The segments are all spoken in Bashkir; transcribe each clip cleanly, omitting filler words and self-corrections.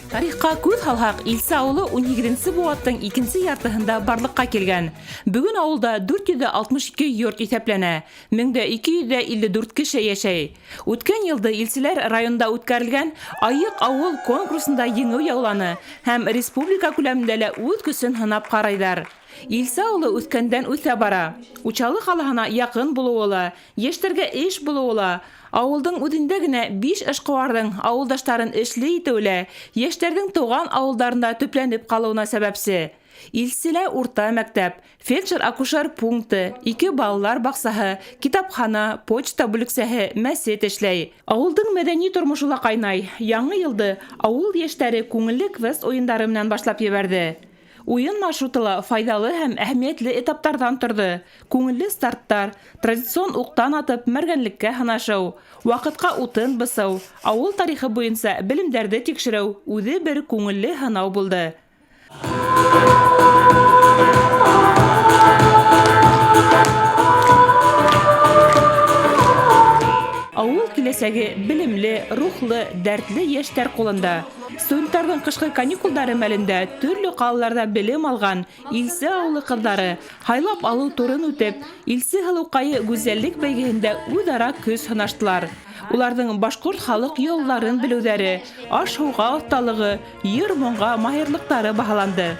Тарихҡа күҙ һалһаҡ, Илсе ауылы унһигеҙенсе быуаттың икенсе яртыһында барлыҡҡа килгән. Бөгөн ауылда 462 йорт иҫәпләнә, 1254 кеше йәшәй. Үткән йылды илселәр районда үткәрелгән Айыҡ ауыл конкурсында еңеү яуланы һәм республика күләмендә лә үҙ көсөн һынап ҡарайҙар. Илсе ауылы үҫкәндән үҫә бара. Учалы ҡалаһына яҡын булыуы ла, Йәштәргә эш булыуы ла, авылдың үҙендә генә биш эшҡыуарҙың авылдаштарын эшле итеүе лә йәштәрҙең тыуған авылдарында төпләнеп ҡалыуына сәбәпсе. Илселә урта мәктәп, фельдшер-акушер пункты, ике балалар баҡсаһы, китапхана, почта бүлексәһе, мәсет эшләй. Авылдың мәҙәни тормошо ла ҡайнай. Яңы йылды авыл йәштәре күңелле квест уйындары менән башлап ебәрҙе. Уйын маршруты ла файҙалы һәм әһәмиәтле этаптарҙан торҙо, күңелле старттар, традицион уҡтан атып мәргәнлеккә һынашыу, ваҡытҡа утын бысыу, ауыл тарихы буйынса белемдәрҙе тикшереү үҙе бер күңелле һынау булды. Ауыл киләсәге белемле, рухлы, дәртле йәштәр ҡулында. Студенттарҙың ҡышҡы каникулдары мәлендә төрлө ҡалаларҙа белем алған Илсе ауылы ҡыҙҙары, һайлап алыу турын үтеп, Илсе һылыуҡайы гүзәллек бәйгеһендә үҙ-ара көс һынаштылар. Уларҙың башҡорт халыҡ йолаларын белеүҙәре, аш-һыуға оҫталығы, йыр-моңға маһирлыҡтары баһаланды.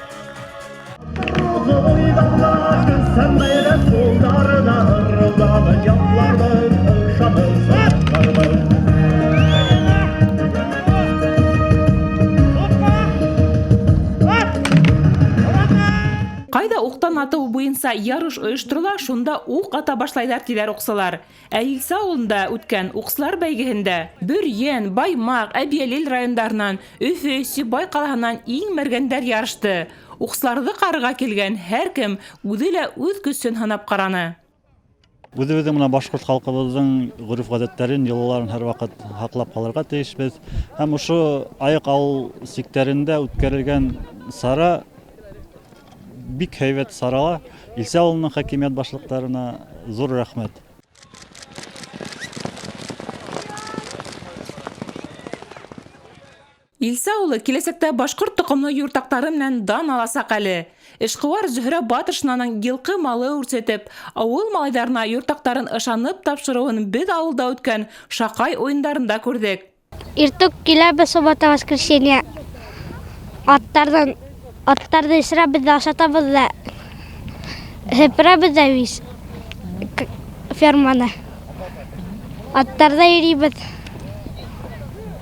Ҡайҙа уҡтан атыу буйынса ярыш ойошторола, шунда уҡ ата башлайҙар, тиҙәр уҡсылар. Ә Илсә авылында үткән уҡсылар бәйгеһендә Бөрйән, Баймаҡ, Әбйәлил райондарынан, Өфө, Сибай ҡалаһынан иң мәргәндәр ярышты. Уҡсыларҙы ҡарарға килгән һәркем үҙе лә үҙ көсөн һынап ҡараны. Үҙебеҙҙең менә башҡорт халҡыбыҙҙың ғөрөф-ғәҙәттәрен, йолаларын һәрваҡыт һаҡлап ҡалырға тейешбеҙ. Һәм ошо Айыҡ ауыл сиктәрендә үткәрелгән сара бик һәйбәт сарала. Илсә авылының хакимият башлыҡтарына ҙур рәхмәт. Илсә авылы киләсәктә башкорт токымлы юртаҡтары менән дан аласаҡ әле. Эшкыуар Зөһрә Батыршинаның йылҡы малы үрсетеп, авыл малайҙарына юртаҡтарын ышанып тапшырыуын беҙ авылда үткән Шаҡай уйындарында күрҙек. Иртүк киләбеҙ суббота, воскресенье. Аттарҙан аттарҙы эсерәбеҙ ҙә, ашатабыҙ ҙа, һеперәбеҙ ҙә вис ферманы. Аттарҙа йөрөйбөҙ.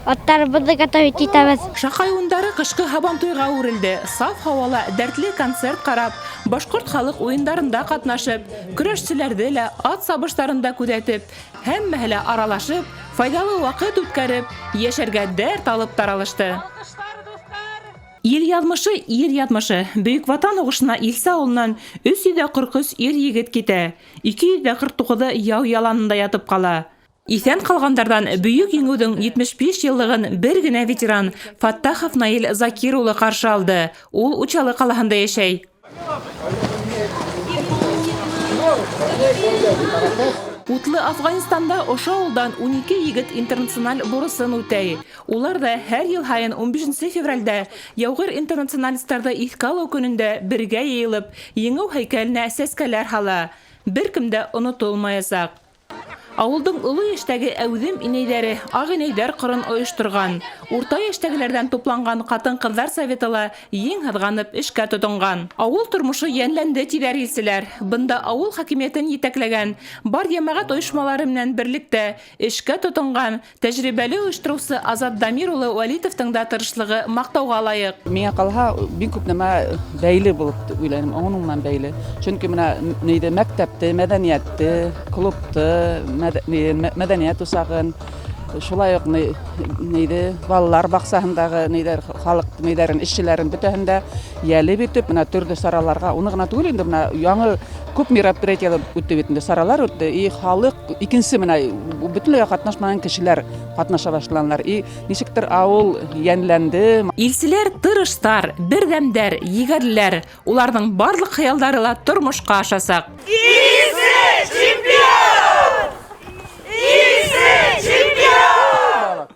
Аттарыбыҙҙы готовить итәбеҙ. Шаҡай уйындары ҡышҡы һабантуйға үрелде. Саф һауала дәртле концерт ҡарап, башҡорт халыҡ уйындарында ҡатнашып, көрәшселәрҙе лә, ат сабыштарын да күҙәтеп, Һәммәһе лә аралашып, файҙалы ваҡыт үткәреп, яшәргә дәрт алып таралышты. Ил язмышы, ир язмышы. Бөек Ватан һугышына Илсә авылыннан 343 ир-егет китә. 249-ы яу яланында ятып кала. Исән калганнардан Бөек Җиңүнең 75 еллыгын бер генә ветеран, Фаттахов Наил Закир улы каршы алды. Ул Учалы калаһында яшәй. Утлы Афганистанда ошо авылдан 12 егет интернациональ бурысын үтәй. Улар да һәр ел һайын 15 февральдә яугир интернационалистларҙы иҫкә алыу көнөндә бергә йыйылып, Еңеү һәйкәленә сәскәләр һала. Беркем дә онотолмаясаҡ. Авылдың оло яшьтәге әүҙем инәйҙәре Ак инәйҙәр ҡорон ойошторған. Урта яшьтәгеләрҙән тупланған ҡатын-ҡыҙҙар советы ла ең һыҙғанып эшкә тотонған. Авыл тормошо йәнләнде, тиҙәр илселәр. Бында авыл хакимиәтен етәкләгән, бар йәмәғәт ойошмалары менән берлектә эшкә тотонған Тәҗрибәле оештырыусы Азат Дамир улы Вәлитовтың да тырышлыгы мактауга лаек. Миңа калһа, бик күп нәмә бәйле булып уйлыйм, уның менән бәйле. Чөнки менә нидә мәктәпте, мәдәниятте, клубты, мәдәният усагын, шулай ук нидә балалар бакчаһындагы нидәр халык нидәрен, эшчеләрен бөтәһен дә йәлеп итеп, менә төрле чараларга, уны гына түгел инде, менә яңы күп мероприятиеләр үтте бит инде, чаралар үтте, и халык икенче менә бөтенләй катнашмаган кешеләр катнаша башладылар. И ничектер авыл йәнләнде. Илчеләр тырыштар, бердәмдәр, егәрлеләр. Уларның барлык хыялдары ла тормышка ашасак. Илче чемпион!